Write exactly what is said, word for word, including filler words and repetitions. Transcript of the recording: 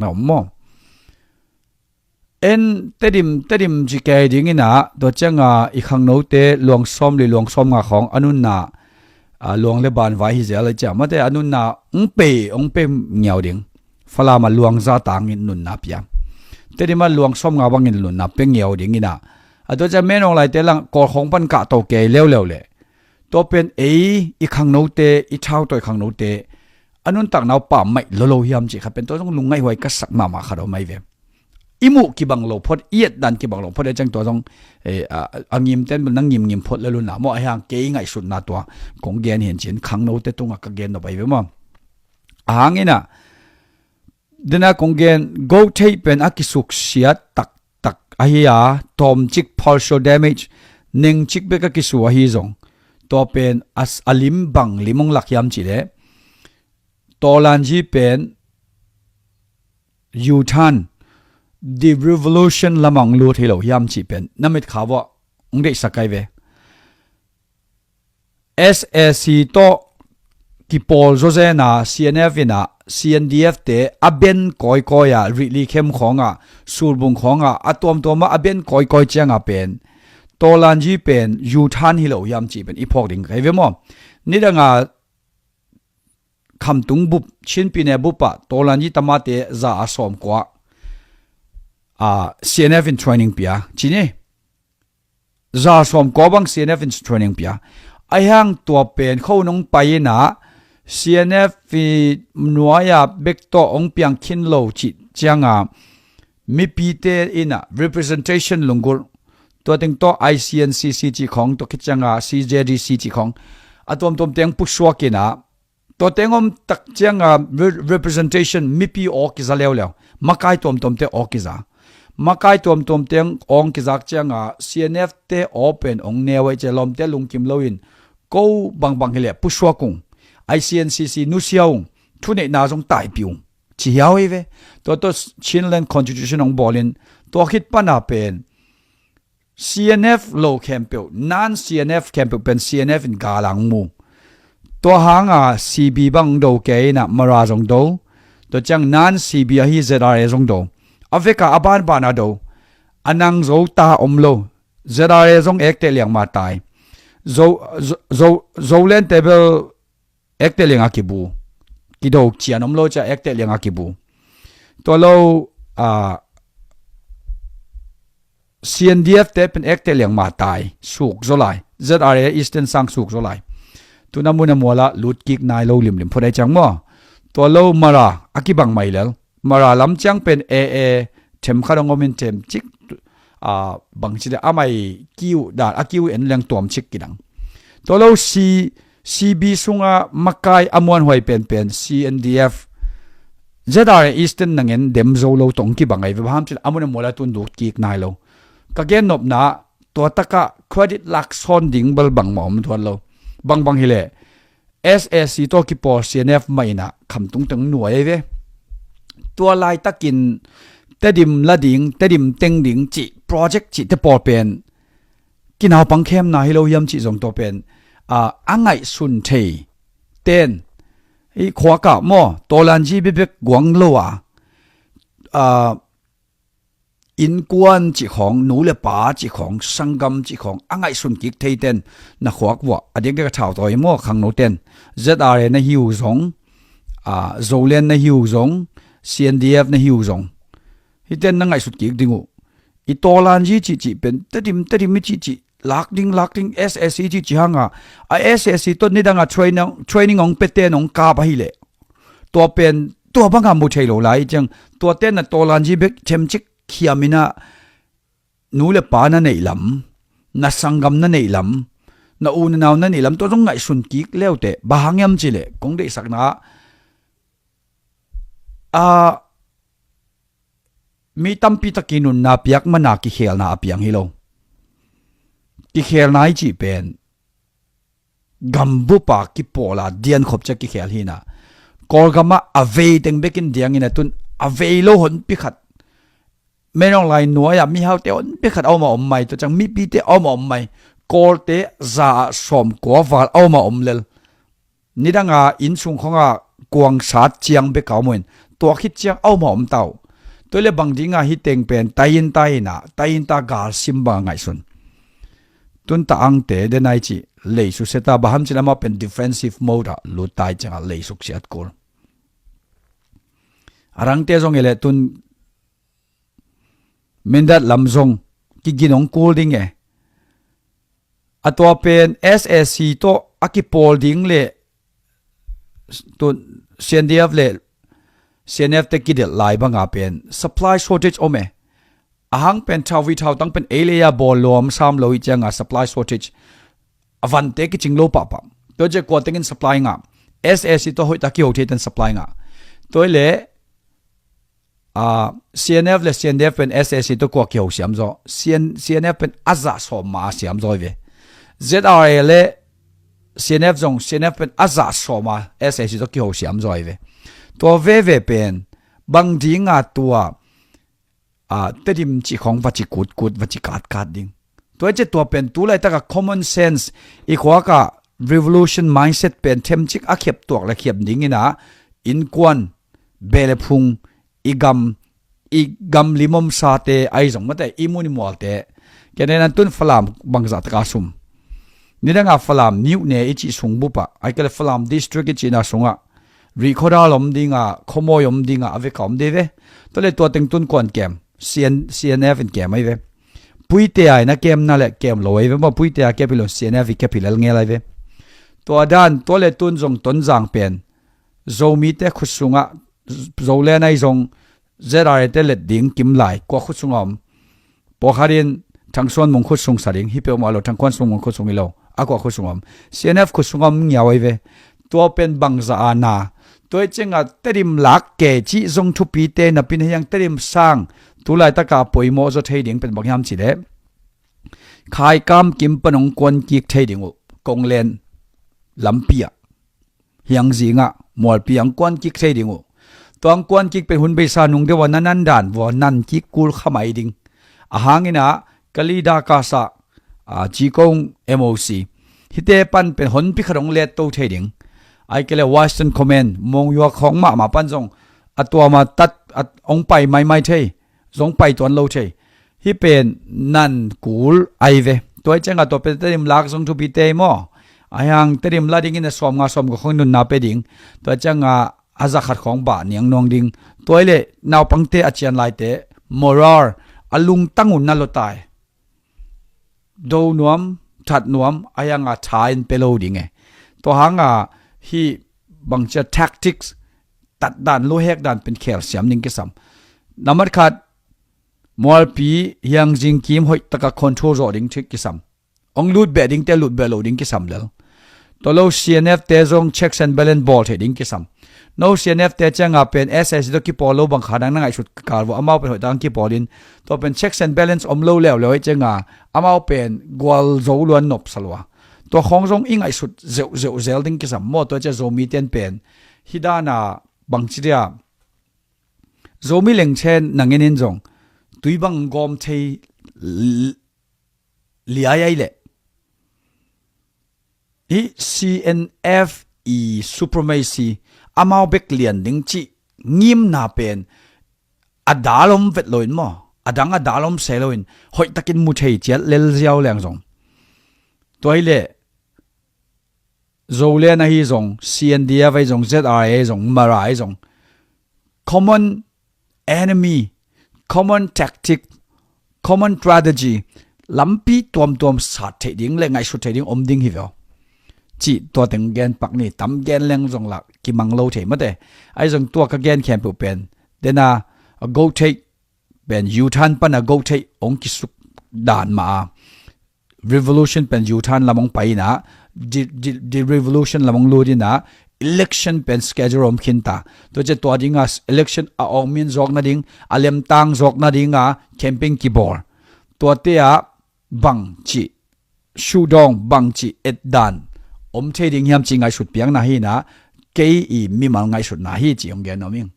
na om maw? En Tedim, Tedim ci kei ding inah, tua cianga i khangnote luang sawm li luang sawm nga khawng a nunna, a, luang le ban vai hi zel a ciah mate a nunna ong pe, ong pe ngiau ding. Falam a luang za tangin nunna pia. Tedim a luang sawm nga bangin nunna pe ngiau ding inah. A tua ciah Menawng laite lang Kawl khawng pan kah to kei leuleu le. Tua pen ei i khangnote, i thau tawi khangnote a nuntakna uh pammaih lolo hiam cih kha pen tua zong lungngaih huai ka sak mahmah khat om ahi ve. I muh kibang lo phot, i etdan kibang lo phot, e ciang tua zong, eh, a, a ngimten bel na ngimngim phot le luna maw, ahi hang kei ngaihsutna tua kong gen hin cin khangnote tungah ka gen nop ahi ve maw. A hang inah, dena kong gen, go theih pen a kisuksiat taktak ahi a, tawmcik partial damage, nengcik bek a kisu ahi zong, tua pen a, a lim bang lim ong lak hiam cih leh, Tawlanji pen U-turn, devolution lamah ong lut hi lo hiam cih pen na mitkha vuah ong deihsak ahi ve. S A C tawh kipawl zawzena C N F inah C N D F te a ben kawikawi ah, Rihli khem khawngah, Surbung khawngah, a tuamtuamah a ben kawikawi ciangah pen Tawlanji pen U-turn hi lo hiam cih pen i phawk ding ka hi ve maw? Nidanga Khamtung bup, Chin pyine bup ah Tawlanji tamate za a sawmkua, a, C N F in training pia ci ni. Za sawmkua bang C N F in training pia. Ahi hang tua pen kho nong pai inah C N F i nuai-a bek tawh ong piang khin lo cih cianga mipite inah representation lunggulh, tua teng tawh I C N C C cih khawng, tua khit cianga C J D C cih khawng, a tuamtuam teng pusuak inah, tua teng om tak cianga re-, representation mipi aw kiza leuleu, makai tuamtuamte aw kiza. Makai tuamtuam teng awng kizak cianga C N F te aw pen ong neu ahi cia lawmte lungkim loin ko bangbang hileh pusuak ung, I C N C C nusia ung, thuneihna zong taipih ung ci hiau hi ve. Tua tawh Chinland Constitution ong bawlin tua khit pana pen C N F lo khempeuh, non C N F khempeuh pen C N F in galang mu. Tua hanga C B bang do kei inah Mara zong do. Tua ciang non C B ahi Z R A zong do. A veka a banbana do. A nang zo ta om lo. Z R A zong ekte liangma tai. Zo, zo, zo, Zolente bel ekte lianga kibu. Kido cian om lo cia ekte lianga kibu. Tua lo, a, C N D F te pen ekte liangma tai, suk zaw lai. Z R A Eastern sang suk zaw lai. Tuna muna muala lutkik nai lo limlim phot ai ciang maw. Tua lo Mara a kibang mai lel. Mara lam ciang pen A A them khat ong omin them cik, a, bangci de amai kiu dan, a kiu en leng tuam cik kidang. Tua lo C, C B sunga makai a muanhuai penpen C N D F, Z R A Eastern nangen dem zo lo tong kibang ai ve, baham cin a mun a muala tun duk kik nai lo. Ka gen nopna, tua taka credit lak sawn ding bal bang ma om tuan lo. Bangbang hileh, S A C tawh kipawl C N F mah inah khamtung teng nuai ai ve. Tua laitakin Tedim la ding, Tedim teng ding cih project cih te pawl pen kinaupang khemna hi lo hiam cih zong tua pen, a, a ngaihsun thei ten i khuakah maw, tawlanji bebek guang lo a, a, innkuan cih khawng, nu le pa cih khawng, sanggam cih khawng a ngaihsun kik thei ten na khuak vuah a diakdiak a thau tawi maw, khangno ten Z R A na hi uh zong, a, Zoland na hi uh zong, C N D F na hi uh zong, hiten na ngaihsut kik ding uh. I tawlanji cihcih pen Tedim, Tedim i cihcih, lak ding, lak ding, S A C cihcih hanga, a S A C tawh nidanga training, training hong pete nong kap ahileh, tua pen tua banga mu thei lo lai ciang, tua ten na tawlanji bek themcik khiam inah, nu le pa na neih lam, na sanggam na neih lam, na u na nau na neih lam, tua zong ngaihsun kik leute, bang hang hiam cileh kong deihsakna ah, a, mi tampi taki nunna piak mana kikhelna a piang hi lo. Kikhelna i cih pen gambupa kipawla diankhop cia kikhel hinah, Kawlgamah a vei teng bekin diangin a tun a vei lo honpi khat, Menawng lai nuai-ah mihaute honpi khat a om a om mai, tua ciang mipite a om a om mai, Kawlte za ah sawmkua val a om a om lel. Nidanga innsung khongah kuangsat ciang beka om uh in, tua khit ciang a om a om tau. Tua le bang dinga hi teng pen tai in tai ina, tai in ta gal sim bang a ngaihsun. Tun ta angte denai ci lei susiata baham cin amau pen defensive mode a lut tai cianga lei suksiat kul. A rangte zong ile tun Mindat lam zong kigin ong kul ding e. A tua pen S A C tawh a kipawl ding le tun C N D F le C N F te kidelh lai banga pen supply shortage om e. A hang pen thau vi thau tang pen ei le a bawl lawm sam lo i cianga supply shortage a vante kicing lo pahpah. Tua cia kua tengin supply ngah? S A C tawh hoih ta kiho thei ten supply ngah. Tua ile uh, C N F le C N D F pen S A C tawh kua kiho siam zaw? C N, C N F pen a zah sawm ma a siam zaw i ve. Z R A le C N F zong, C N F pen a zah sawm a S A C tawh kiho siam zaw i ve. Tua veve pen bang dinga tua uh, Tedim ci khong va ci kutkut, va ci katkat ding. Tua i cia tua pen tu laitaka common sense i khuaka revolution mindset pen themcik a khiap tuak le khiap dingina innkuan beh le phung i gam i gam limom sate ai zong mate i mun i mualte. Kene nan tun Falam bangzah taka sum. Nidanga Falam niuh ne i cih sung bupa ai kele Falam district i cihna sungah Rihkhodal om dinga Khomawi om dinga a veka om dei ve. Tua le tua teng tun kuan kem C N, C N F in kem ai ve. Puite ai na kem na le kem lo ai ve maw, puite a kep hi lo C N F i kep hi lel ngel ai ve. Tua dan tua le tun zong Tonzang pen Zomite khut sungah Zolen ai zong Z R A te let ding kim lai kua khut sungah om. Pawlkhatin Thangsuan Mung khut sung sa ding hi peuhmah lo, Thangkuan Sung Mung khut sung hi lo a kua khut sung om. C N F khut sung om ngiau ai ve. Tua pen bangza a na tua i cianga Tedim lak ke cih zong thupite napin hiang Tedim sang tu laitaka poimawh zaw thei ding pen bang hiam cileh khaikam kim pan ong kuan kik thei ding uh konglen lampi ah hiang zingah mualpi ang kuan kik thei ding uh. Tua ang kuan kik pen hun beisa nung deuh a na nan dan vua nan kik kul khamai ding. A hangina Kalida Kasa, uh, Cikong M O C hite pan pen honpi khat ong let to thei ding. Ai kele Western Command mong yuak khong mahmah pan zong a tuama tat ong pai maimai thei, zong pai tuan lo thei. Hi pen nan kul ai ve. Tua i cianga tua pen Tedim lak zong thupi tei maw? Ai hang Tedim la dingin a sawm nga sawm ko khong nunna pe ding. Tua i cianga a zakhat khong bah niang nuang ding. Tua i le naupangte a cian laite moral a lungtang un na lo tai. Do nuam, that nuam, ai hanga tha in pe lo ding e. Tua hanga hi bangcia tactics tatdan luhek dan pen khel siam ding kisam. Namat khat mualpi hiang zingkim hoih taka control zawh ding thik kisam. Ong lut beh dingte lut beh lo ding kisam lel. Tua lo C N F te zong checks and balance bawl thei ding kisam. No C N F te cianga pen S S do kipawl lo bang kha dang na ngaihsut kal vua amau pen hoih dang kipawl in tua pen checks and balance om lo leuleu i cianga amau pen gual zo luan nop sa lua. Tua khong zong i ngaihsut zeuh zeuh zel ding kisam maw tua cia Zomi ten pen hi dana bangci dia Zomi lengchen nangin in zong tui bang gawm thei liai ai leh i C N F i supremacy amau bek lian ding cih ngimna pen a dalom vet loin maw a dang a dalom se loin hoih takin mu thei ciat lel ziau leng zong tua hi leh Zolen ahi zong, C N D F ahi zong, Z R A ahi zong, Mara ahi zong, common enemy, common tactic, common strategy lampi tuamtuam sat theih ding le ngaihsut theih ding om ding hi veo. Cih tua teng gen pak ni tam gen leng zong lah kimang lo thei mate. Ahi zong tua ka gen khempeuh pen dena a go take pen U-turn pana go take ong kisuk dan mah a revolution pen U-turn lam ong pai ina di, di, di revolution lam ong lut ina election pen schedule om khin ta. Tua cia tua dinga election a ong min zawk nading a lemtang zawk nadinga campaign kibawl. Tuate ah bang cih sudawng bang cih etdan om thei ding hiam cih ngaihsut piakna hi ina kei i mimal ngaihsutna hi cih ong gen om ing.